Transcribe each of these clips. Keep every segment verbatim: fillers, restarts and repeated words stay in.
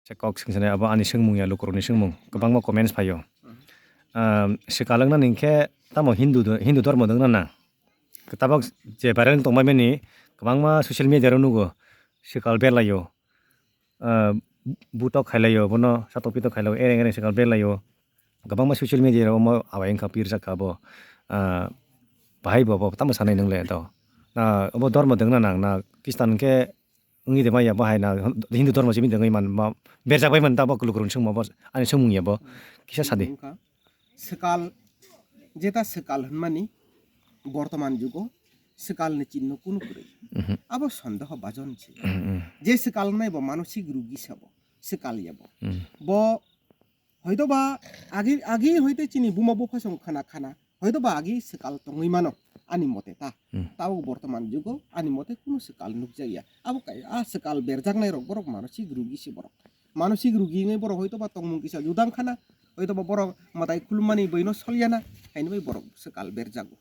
Se kok swngsanai abo ani swngmung ya, lukurokni swngmung. Kwbangma comments phaio. Hmm. Ah, swkal wngna ni hinkhe tamo Hindu do-, Hindu dhormo wngna nang. Tabok je viral wng tongbai mani kwbangma social media o nugo, swkal berlaio. Ah, butok khailaio, bono satok pitok khailaio, ereng ereng swkal berlaio. Kwbangma social media rok omo awai wngkha, pirjak kha bo. Ah, bahai bo, bo tamo sanai nwngle to. Na obo dhormo dengna nang, na Khristan khe wngwi de maya, bahai na Hindu dhormo simi dengwi man, ma berjak bai man, tabok lukurok swngma bo, ani swngmung ya bo. Kisa sadi. Wngkha. Swkal, jeta swkal hwnmani bortoman jugo swkalni chinno kunu kwrwi. Mhm. Abo sondeho bajon se. Mhm, mhm. Je swkal wngnai bo manosik rugi sabo, swkal ya bo. Mhm. Bo Hoitoba agi, agi hoite chini buma bupha song khana khana. Hoitoba agi swkal tongwi mano ani mote ta. Hmm. Tabuk bortoman jugo ani mote kunu swkal nukjakya. Abo kai, a swkal berjaknai rok borok manosik rugi se borok. Manosik rugi wngwi borok hoitoba tongmung kisa judang khana. Hoitoba borok mwtai khulumani bwino solyana. Haini bai borok swkal berjago.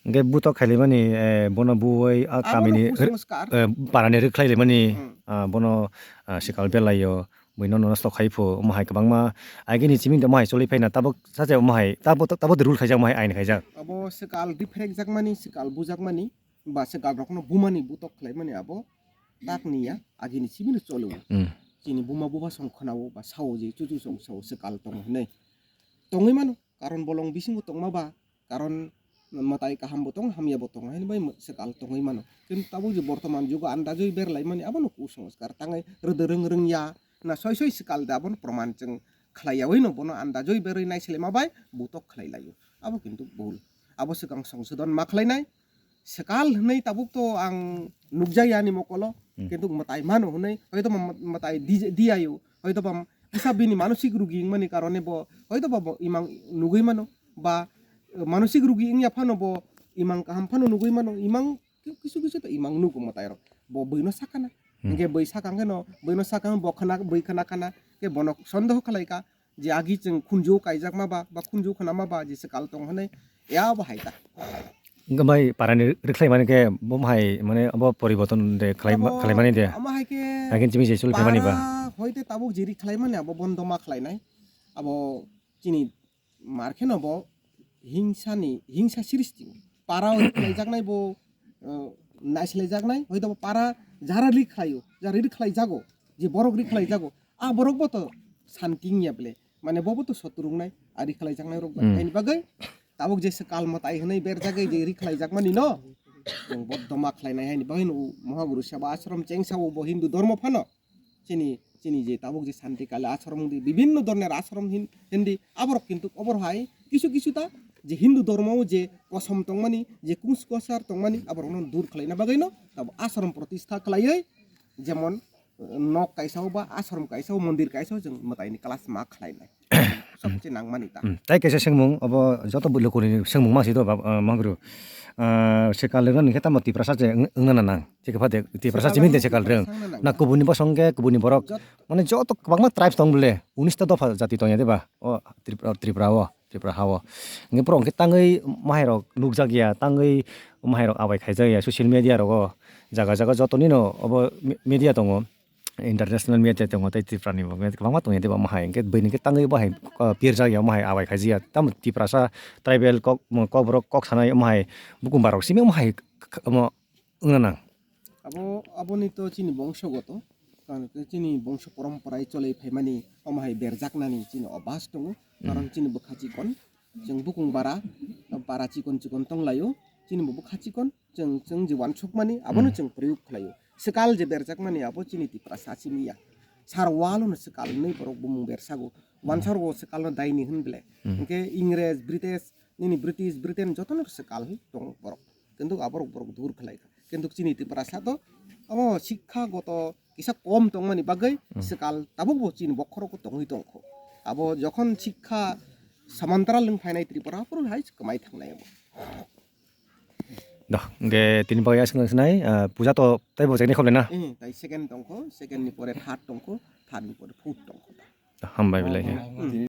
Hingke butok khailaimani, eh, bono buwai, ah, abono kamini, kuchung skar. Eh, parani rwkhlailaimani, hmm, ah, bono, ah, swkal belaio, buino nosto khai phu, omo hai kwbangma agini simi omo hai choli phaina, tabuk sache omo hai, tabuk, tabuk de rule khaijak, omo hai ain khaijak. Abo swkal rifrek jakmani, swkal bujakmani, ba swkal rokno bumani butok khlaimani abo tak niya, agini simi no cholo. Hmm. Chini buma buba song khwnao ba sao je chuchu song sao swkal tongo hinwi. Tongwi mano, karon bolong bisingo tongma ba, karon mwtai kaham bo tongo, hamya bo tongo, haini bai swkal tongwi mano. Kintu tabuk je bortoman jugo andajoi berlaimani, abono kusanskar tangwi rwdwrwng rwngya, na soi soi swkal de abono proman chwng khlaiyawi no bono andajoi berwi naiselema bai butok khlailaio. Abo kintu bul. Abo swkang songsodon ma khlainai, swkal hwnwi tabuk to ang nukjakya ani mokolo, hmm, kintu mwtai mano hwnwi, hoito mwtai di-, diyaio, hoito ba kisa bini manosik rugi wngmani karone bo, hoito ba bo imang nugwi mano, ba, eh, manosik rugi wngya phano bo imang kaham phano nugwi mano, imang ki-, kisu kisu to imang nugo mwtai rok, bo bwino sakana, hmm, hingke bwi sakang khe no, bwino sakang bo khana, bwi khana khana, khe bono sondeho khlai kha, je agi chwng khunju kaijakma ba, ba khunju khnama ba, je swkal tong hwnwi, ya bo hai ta. Hingke bai parani rwkhlai mani khe bo hai mane abo poriborton de khlai, abo khlai mani de. Amo hai khe agin chimi je chul khlai mani ba. Para hoite tabuk je rwkhlai mani abo bondo ma khlai nai. Abo chini mar khe no bo hingsa ni, hingsa sristi. Para o rwkhlai jaknai bo, eh, naislai jaknai, hoito bo para jara rwkhlai o, jara rwkhlai jago, je borok rwkhlai jago. A borok bo to santi wngya ble, mane bo bo to sotru wngnai, ari khlai jaknai rok bai. Hmm. Haini bagwi tabuk je swkal mwtai hwnwi berjagwi je ri khlai jakmani no, chwng bo doma khlai nai haini bagwi no Mohaguru Seva Ashram chengsa o bo Hindu dhormo phano chini, chini je tabuk je Santi Kali Ashram hwndi, bibhinno dhorner ashram hin-, hindi, aborok kintu obor hai kisu kisu ta je Hindu dhormo o je kosom tongmani, je kungsu kwsar tongmani, aborokno dur khlaina bagwi no tabuk ashram protistha khlaiwi, jemon, nok kaisa o ba ashram kaisa o, mondir kaisa o, chwng mwtai ni class ma khlai nai. Sobse nangmani ta. Hmm. Tai kaisa swngmung, obo joto bo lukuni swngmung ma si do ba, ah, Mohaguru. Ah, swkal rwng ni khe tamo Tiprasa je wng-, wngna na nang. Chikha phate Tiprasa chimi de swkal rwng. Na kubuni bosong khe kubuni borok. Jot- Mane joto kwbangma tribes tong bole. Unis ta dopha jati tong ya de ba? O Tripura, Tripura o. Tripura ha o. Hingke borok hingke tangwi mahairok nukjakya, tangwi mahairok abai khaijakya, social media rogo jaga jaga jotonino obo me-, media tongo, international media tongo, tei Tripura ni bo kwbangma tongya, tei bo mahai hingke bini khe tangwi bahai, ah, pirjakya, mahai abai khaijakya, tamo Tiprasa tribal kok, kokborok kok sanai mahai bukumbarok simi mahai k-, k-, omo wngna nang. Abo, aboni to chini bongsogoto, karon khe chini bongso poramporai choloi phaimani, omo hai berjaknani chini obas tongo, karon chini bwkha chikon, chwng bukung bara, bara chikon chikon tonglaio, chini bo bwkha chikon, chwng, chwng je wansukmani, abono chwng proyog khlaio. Swkal je berjakmani, abo chini Tiprasa simi ya. Sar walo no swkal hinwi borok bumung bersago, wansargo swkalno daini hwn ble. Hwnkhe Ingres, British, nini British, Britain jotono swkal tong borok. Kintu aborok borok dur khlai kha. Kintu chini Tiprasa to amo sikha goto kisa kom tongmani bagwi swkal tabuk bo chini bokhorok tongwi tongkho. Abo jokhon sikha samantral wng phainai Tripura, aphuru hai kwmai thangnai abo. Doh, hingke tini bagwi aswk nang sinai, ah, puja to tei bo chekni kholai na? Eh, tai second tongkho, second ni pore third tongkho, third ni pore fourth tongkho. Hambai belai khe. Hmm.